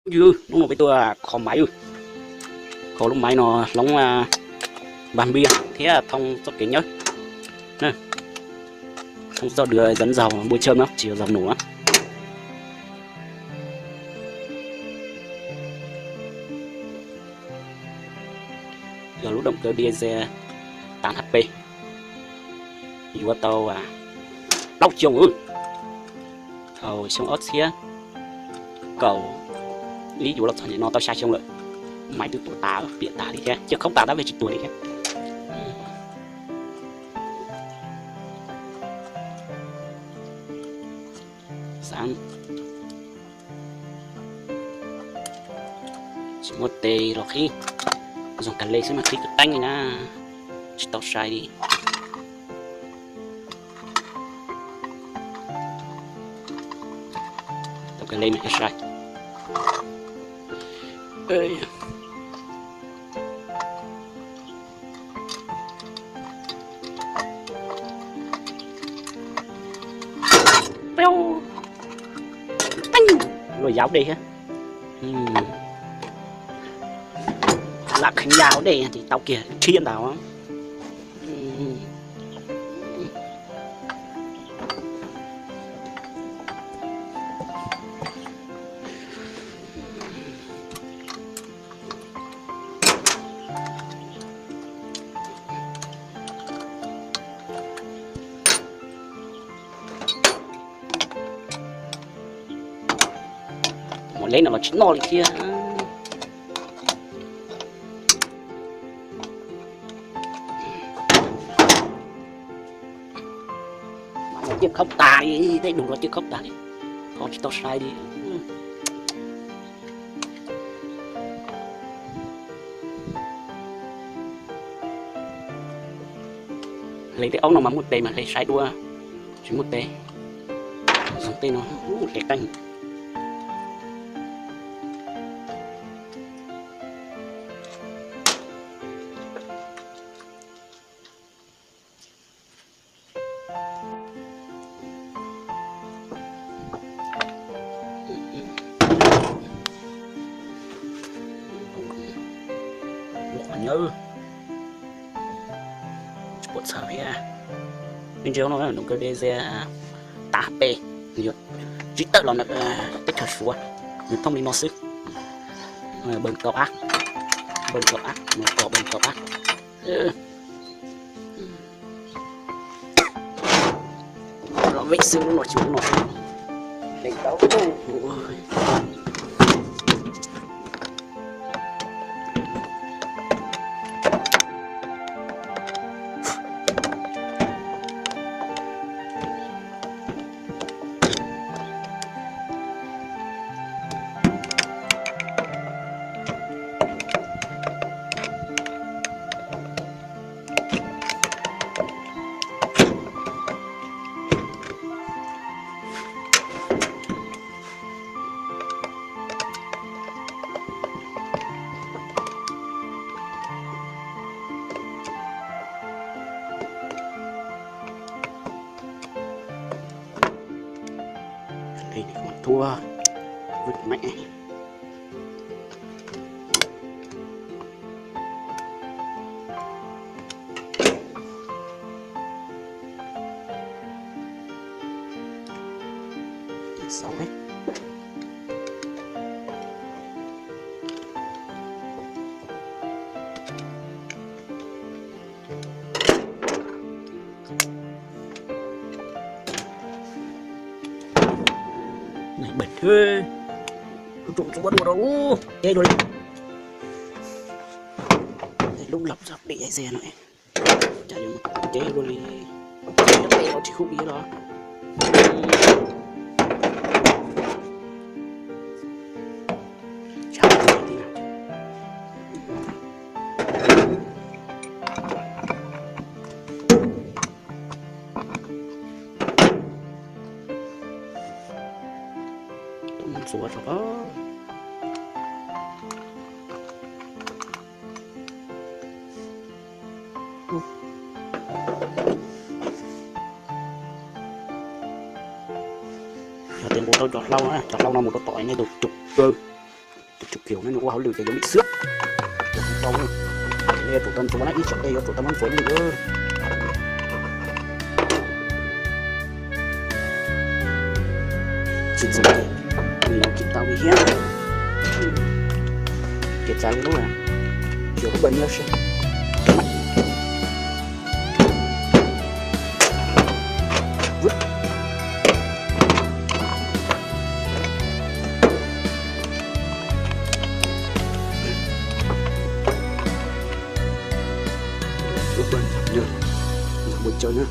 Ywg, hnub no peb tuaj kho maiv, kho lub maiv no hloov npag npias thiab thoob txoj kev nyawb, thoob txoj dua zav ntxaug npua chaw no tsis yog zaug num na. Yog lub động cơ diesel tám H P, yuav tau plaub xyoo, thaum xyoo ob txhiab kaum ib yuav los txog nim no tau xya xyoo lawm. Maiv twb tuag tas piam tas li thiab, coj khoob tas tab sis tsis tuag li thiab. Xav tsis muaj tes los qhib, zoo kag le xwb mas qhib tub teeb li na, tsis tau sai li. Tau kag le mas sai. Luaj yau dej thiab. Lam kheev yau dej ces tau kiag rhiab ntau. Mus leb no los tsis noj li thiab. Mas no coj khoob tas li, tej dug no coj khoob tas li, qhov tsis tau sai li. Hle tej aub no mas muaj tes mas hle saib dua, tsis muaj tes. Zoo tej no hle qeej. Lub qhov nyab tsis pom txhawv thiab. Peb ntsib no nws kawg dej ze tav pe, nws yuav tsib tawm los ntawm teb chaws Suav, nws thooj li no xwb. Npawg kaum ab, npawg kaum ab, nws kom npawg kaum ab. Los vej xwb lub no tsis lub no xwb. Leej tau. Thua vịt mẹ. Sáu mét. Này bật hơi. Rụt rụt rụt rụt rụt. Chết luôn. Lub lọc dọc địa dây xe này. Chả dùng một chế luôn đi. Nó chỉ khúc đi đó. Chả dùng tí nào. Tua rau. Yog tias nqus tau cov hlau na, cov hlau no mus rau tom nej tus cov kawg. Tus tswv kiag no nws ua hauj lwm ces yuav lim xwb. Tau, nej yuav tsum tau ntxuav na, ib tsoom dej yuav tsum tau muab ntxuav lim. Tsis ntxuav ces nws yuav tsis tau li thiab. Ces txav li lub, tsuas lub npawg nyob seb. Lub npawg nyob, nyob mus caw na.